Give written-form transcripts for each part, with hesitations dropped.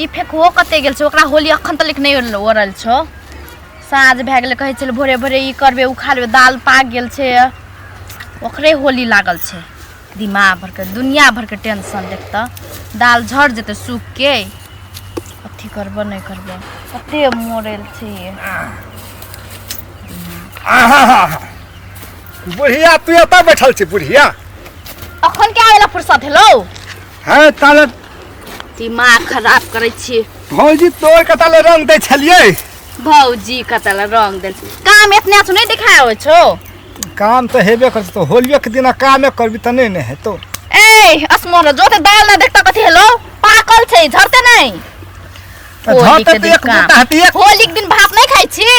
ई फेकुओ कते गेल छै ओकरा होली अखन तक नहि ओरल छौ साँझ भए गेलै कहै छलै भोरे भोरे ई करबै ओ खा लेबै दालि पाकि गेल छै ओकरे होली लागल छै दिमाग भरके दुनिया भरके टेंशन देखतऽ दालि झड़ि जेतै सूखिके अथी करबो नहि करबो कते मोड़ल छै ये। आहा बुढ़िया तू एतऽ बैठल छी बुढ़िया अखन के आवेला फुर्सत हेलो है ताले दिमाग खराब करै छी भौजी तोर के ताले रंग दै छलियै भौजी कतला रंग देल काम एतने छौ नहीं दिखाय छौ काम तऽ हेबे करतौ तो होलियो के दिना कामे करबी तऽ नहि ने हेतौ ए असमोरो जो ते दाल ना देखता कथी हेलो पाकल छै झरते नहीं तऽ होली झरतै के तऽ दिन एक काम। गोटा हेतै एक होली के दिन भात नहीं खाइ छी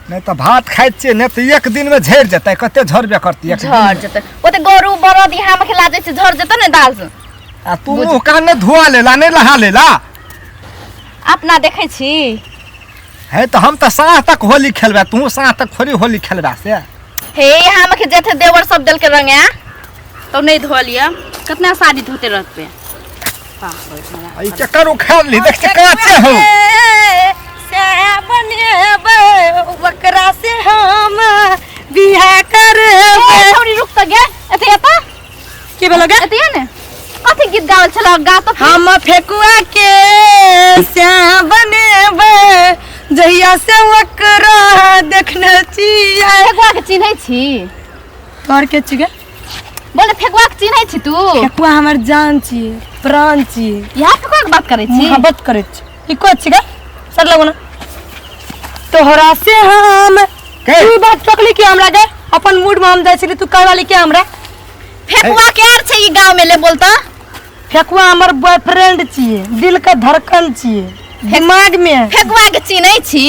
नहि तऽ भात खाइ छियै नहि तऽ एक दिन मे झड़ि जेतै कते झड़बे करतै एक दिन झर मे? जेतै ओते गोरू बरद यहाँ में खिला जाइ छै झर जेतै ने दाल से आ तू मुँह कान नहि धोआ लेला नहि नहा लेला अपना देखै छी है तऽ हम तऽ साँझ तक होली खेलबै तू साँझ तक थोड़ी होली खेलबा से हे यहाँ में के जेथे देवर सब देल के रंगे तो नहीं धो लिया कितना साड़ी धोते रहते आ ई केकर उखाड़ ली देख के काचे हो ओकरा से हम बियाह करबै छौड़ी रुक त गे एते एता के भेलो गे एते ने कथी गीत गावल छल गा तो हम फेकुआ के श्याम बनेबै जहिया से ओकरा देखने छियै फेकुआ के चिन्है छी तोहर के छियै बोले फेकुआ के चिन्है छी तू फेकुआ हमर जान छियै प्राण छियै इएह फेकुआ के बात करै छी मोहब्बत करै छी ई को छियै सर लगो ना तोहरा से हम के? तू बात टोकली के हमरा के अपन मूड में हम जाइ छली तू कहै वाली के हमरा फेकुआ के आर छै ई गांव में ले बोलता फेकुआ हमर बॉयफ्रेंड छियै दिल के धड़कन छियै दिमाग में फेकुआ के चिन्है छी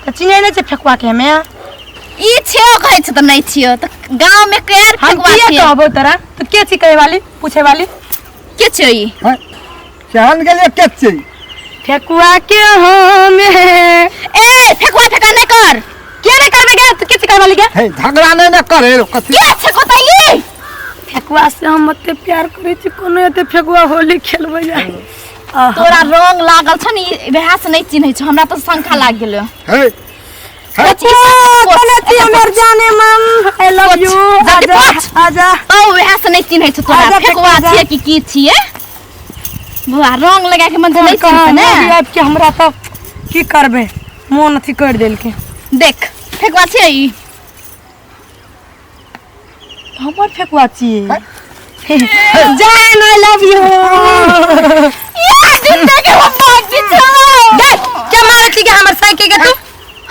तऽ चिन्है नहि छै फेकुआ के हमे ई छियो कहै छै तऽ नहि छियो तऽ गांव में के आर हम फेकुआ किए छियै कहबौ तोरा तू के छी कहै वाली पूछे वाली के छियो ई हैं? केहन गेलियै के छियै फेकुआ के हम ए फेकुआ फेका नहि कर के नहि करबे गे तू के छी कहै वाली गे हे झगड़ा नहि ने करे कथी के छै कतऽ ई फेकुआ से हम एते प्यार करै छी कोनो एते फेकुआ होली खेलबै जाय आहा। तोरा रंग लागल छ नि वएह से नहि चिन्है छ हमरा तऽ शंका लाग गेल हे हे कोना छी हमर जाने मन I love you जल्दी आजा पहुँच। आजा ओ वएह से नहि चिन्है छ तोरा आजा फेकुआ फेकुआ। छियै कि की छियै बुआ रंग लगा के मन से नहि कहाँ चिन्हतै ने आबि के हमरा तऽ की करबै मोन अथी कर देलकै देख फेकुआ छियै ई हमर फेकुआ छियै जान I love you ये जिंदगी हम बाकी छौ के मारै छी के हमर साइकिल के तू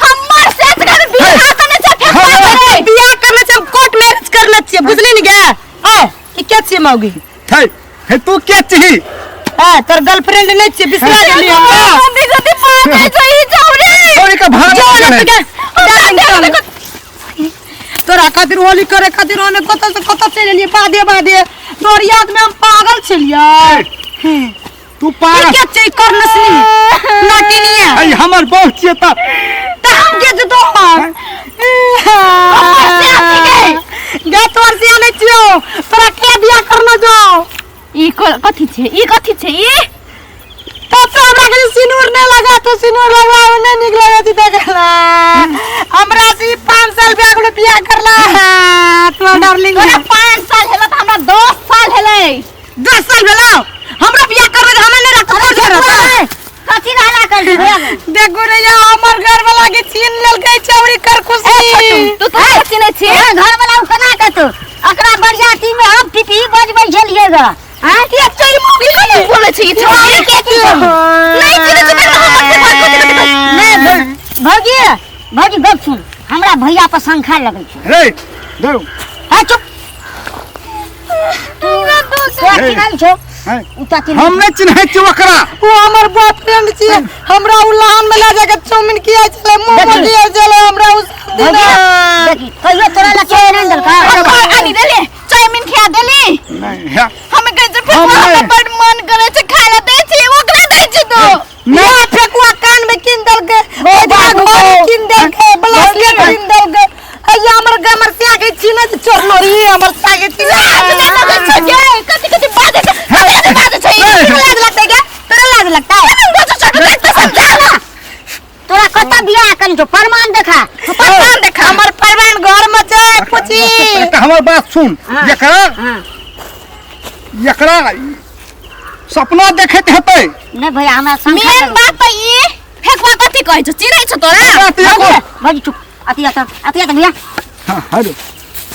हमर से कर बियाह करने छै फेकुआ छै बियाह करने छै हम कोर्ट मैरिज करने छियै बुझली ने गे ए ई के छियै मौगी हे हे तू के छी ए तोर गर्लफ्रेंड नहि छियै बिसरा गेली हमरा मम्मी जल्दी पागल छै ई छौरी छोड़ी के भाग जो ने गेलै। तो गे जा तोरा खातिर होली करे खातिर ओने कतऽ से कतऽ चलि एलियै बाधे बाधे तोर याद में हम पागल छलियै तू पागल के छै करनसनी नटिनी ऐ हमर बहु छियै तऽ तऽ हम के जतो गे तोर से आनै छियौ तोरा के बियाह करना जो ई कथी छै ई कथी छै ई तब तो हमरा के सिनूर नहीं लगा तो सिनूर लगवा नहीं निक लगे थी देखला हमरा से 5 साल बियाह गेलो बियाह करला तो डार्लिंग तोरा 5 साल हेलो त हमरा 10 साल हेलै 10 साल भेलो हमरा बियाह करबे हमरा नहीं रखतो कोन करत कथी रहला कर देखो रे या हमर घर वाला के छीन लेलकै चौरी कर खुशी तू तो चिन्है छी घर वाला केना कहतो एकरा बरियाती में हम पिपही बजबै छलियै ग हां के चोरी मौगी कथी बोलै छी ई छौरी के की नहीं चिन्है छी तऽ हमर से बात कथी कथी नहीं भौजी भौजी गप सुन हमरा भैया पर शंखा लगै छै रे दौ है चुप तू तोरा चिन्है छौ हैं? उ तऽ चिन्है हम नहि चिन्है छियै ओकरा उ हमर बॉयफ्रेंड छी हमरा उ लहान में ला जाके चाउमीन खियाइ छलै मोमो देखी। खियाइ छलै हमरा उ सब भौजी दिना देखी कहियो तोरा ला चाउमीन आनि देलका आनि देले चाउमीन खिया देली नहीं है हम कहै छै हम फेकुआ नहि। हमरा बड मन करै छै खाय ला दै छी ओकरा दै छी तू ना फेकुआ कान में कीन देलकै ओहि दिना घड़ी कीन देलकै ब्लासलेट कीन देलकै अइया हमर गमर से आगे छीने से चोरलो री हमर से आगे छीने लाज नहि लगै छै गे कथी कथी बाजै छै कथी कथी बाजै छै ई? लाज लगतै गे तोरा लाज लगतै बाजै छै कर तो समझा ना। तोरा कत बियाह कन छौ प्रमाण देखा। प्रमाण देखा। हमर प्रमाण घर में छै पूछी। एकटा हमर बात सुन। हाँ। एकरा हाँ। एकरा सपना देखैत हेतै। नहीं भैया हमरा शंका मेन लगै। बात त ई फेकवा कथी कहै छौ, चिन्है छौ तोरा? बात एगो। भौजी चुप, अति अत अति अत भैया। हाँ, हेलो।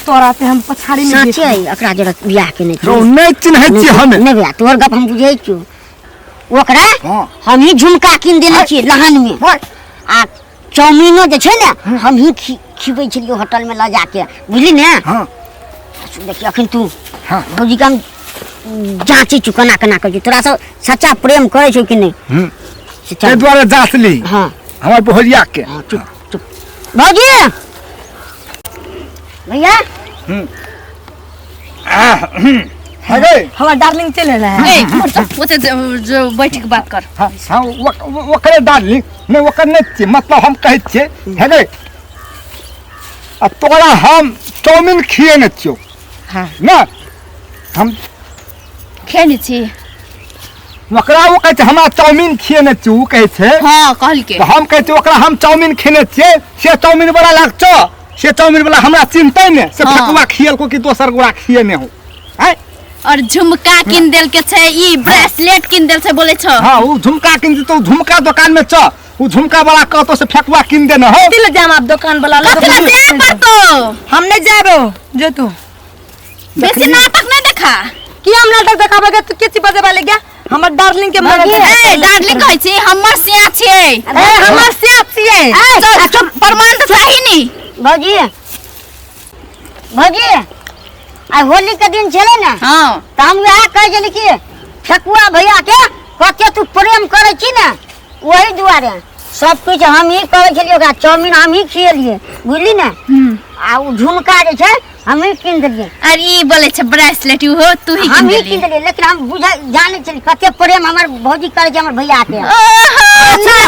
तोरा से हम पछाड़ी में साचे है एकरा जरा बियाह के नहीं रौ नहि चिन्है छियै हमे। नहीं भैया तोहर गप हम बुझै छियौ। ओकरा हाँ। हम ही झुमका कीन देने छियै लहन में। हाँ। आ चाउमीनो जे छै ने हम ही खिबै छलियै होटल में लऽ जाके, बुझली ने? हाँ। देखिए अखन तू हाँ। भौजी के हम जाँचै छियौ केना केना करै छियौ, तोरा सब सच्चा प्रेम करै छौ कि नहि। से चल। ताहि दुआरे जाँच ली हाँ। हमर बहुरिया के। हाँ, चुप चुप भौजी भैया। है गई? हमर डार्लिंग चले रहा है। ए ओते जो बैठ के बात कर। हाँ, हाँ, ओकरे डार्लिंग नहीं, ओकर नहीं छियै, मतलब हम कहै छियै। है गई? आ तोरा हम चाउमीन खिएने छियौ। हाँ। ना हम खेने छी। ओकरा ओ कहै छै हमरा चाउमीन खिएने छियौ, ओ कहै छै। हाँ, कहलकै। तऽ हम कहै छियै ओकरा हम चाउमीन खेने छियै, से चाउमीन बला लागतौ, से चाउमीन वाला हमरा चिन्हतै ने, से हाँ। ठकुआ खिएलको कि दोसर गोरा खिएने हो। आँय? और झुमका किन देल के छै, ई ब्रेसलेट किन देल छै बोले छौ। हाँ, उ झुमका किन देतौ, झुमका दुकान में छ, उ झुमका वाला कहतो से फेकुआ किन देने हो। दिल जाम आप दुकान वाला लग। कथी ला जाय पड़तो? हम नहीं जाबो, जो तू। बेसी नाटक नहीं देखा। की हम नाटक देखाबे के तू के चीज बजेबा ले गया? हमर डार्लिंग के मदद। ए डार्लिंग कहै छी, हमर सिया छियै। ए हमर सिया छियै। ए चल, चुप, प्रमाण तऽ चाही नी। भौजी भौजी आइ होली के दिन छलै ने। हाँ। तऽ हम वएह कहै छली कि ठकुआ भैया के कते तू प्रेम करै छी ने, ओही दुआरे सब किछु हम ही करै छलियै, ओकरा चाउमीन हम ही खिएलियै, बुझली ने? आ उ झुमका जे छै हम ही कीन देलियै। और ई बोलै छै ब्रेसलेट उहो तू ही हम कीन ही देली। कीन देलियै, लेकिन हम बुझै जानै छलियै कते प्रेम हमर भौजी करै छै हमर भैया के। ओहो, ना,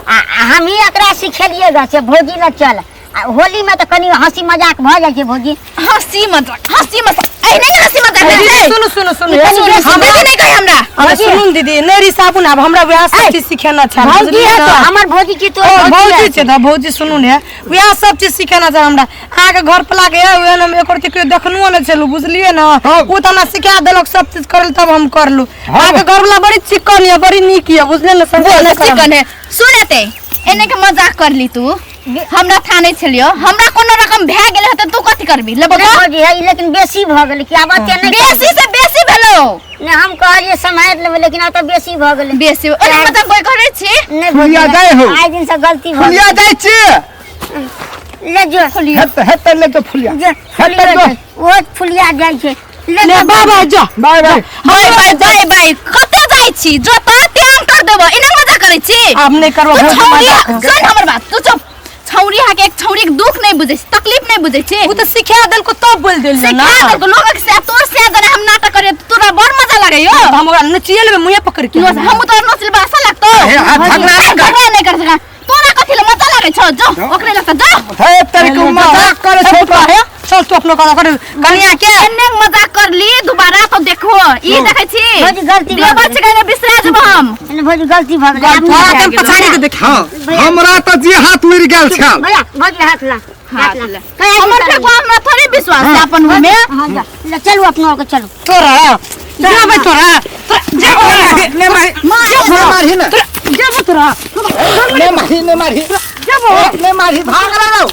आ हम ही एकरा सिखेलियै ग से भौजी लग चल। आ होली में तऽ कनि हंसी मजाक भऽ जाइ छै भौजी। हंसी मजाक, हंसी मजाक, ऐ नहीं हंसी मजाक दीदी, नहीं। सुनू, सुनू, सुनू। सुनू, सुनू, हमरा- बेसी नहीं कही हमरा। अरे सुनू दीदी, नहीं रिसाबू ना, अब हमरा वएह सब चीज सिखेना छै, भौजी बुझलियै है ने? तो, हमर भौजी छी तो ओ, भौजी भौजी है। छै तऽ भौजी सुनू ने, वएह सब चीज सिखेना छै हमरा। अहाँके घर पर लागे है, वएह हम एको रत्ती कहियो देखनुओ नहि छलहुँ, बुझलियै ने? हँ। ओ तऽ हमरा सिखा देलक सब चीज करल तब हम करलहुँ। हँ। अहाँके घर वाला बड़ी चिकन यऽ, बड़ी नीक यऽ, बुझलियै ने? संग बोल, नहि करब। चिकन है। सुन एते, एने के मजाक करली तू, हमरा था नहीं छलियो, हमरा कोनो रकम भए गेल हेतै तू कथी करबी? लेबो नहीं भौजी है, लेकिन बेसी भऽ गेलै कि आब एते नहि बेसी से बेसी भेलो। नहीं, हम कहलियै सम्हारि लेबै, लेकिन आब तऽ बेसी भऽ गेलै। बेसी ओना मतलब कोइ करै छी? नहीं भौजी, फुलिया जाइ हो। आइ दिन से गलती भऽ फुलिया गेलै। जाइ छी। ले जो। हेतै, हेतै, ले जो फुलिया। जो, हेतै, फुलिया जो। जाइ। ओहो फुलिया जाइ छै। ले ले, जो। बाय बाय, जो। Bye bye. Bye bye, bye bye. कतऽ जाइ छी? जो तऽ त्याग कर देबो। एना मजा करै छी? आब नहि करबो तू भौजी छौरी, मजाक। सुन हमर बात, तू चुप। छौरी हा के एक छौरी के दुख नहीं बुझै छी, तकलीफ नहीं बुझै छी। उ तऽ सिखा देलको तब बोल देलियै ना। सिखा देलको, लोगक से तोर से जना हम नाटक करियो तऽ तोरा बड़ मजा लागैयो। तऽ हम ओकरा नचिए लेबै मुँहे पकड़ के। हम तोरा नोच लेबै, आशा लागतो। हे, आ, झगड़ा नहि कर। झगड़ा नहीं कर सका। तोरा कथी ले मजा लागै छौ? जो, ओकरे लग जो। हे, तेरी के मजाक करै छौ चल, तऽ। चल तू अपनो कर, कर। कनिया के? एने मजाक करली दोबारा तो देखो, ई देखै छी। भौजी, गलती भऽ देवर गेलै। छै कने बिसरा जेबो हम। नहीं, भौजी, गलती भऽ गेलै। आब तोरा नहि तऽ हम पछाड़ी के देख। हाँ, हमरा तऽ जे हाथ उड़ि गेल छल। भैया, भौजी, हाथ ला, हाथ ला। कहिया हमर की फेर हमरा थोड़े विश्वास है अपन में। हाँ, जा। ले, चलू अपनो के चलू। तोरा जाबे तोरा, तोरा ने मारी, ने मारही ने। जाबे तोरा। ने मारही, ने मारही। ने मारही, भाग रहा।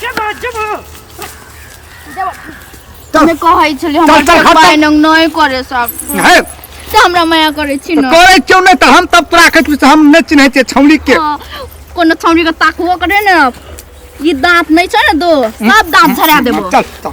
हमे कहै छलियै चल, हमर चल, पापा खतम। एना नहि करे सब। हे, से हमरा माया करै छी न। करै छियौ नहि तऽ हम तब तोरा कहै छियौ से हम नहि चिन्है छियै छौड़ी के। हाँ, कोनो छौड़ी के ताकबो करे ने, ई दांत नहि छै ने दो, सब दांत झड़ा देबो। चल, चल।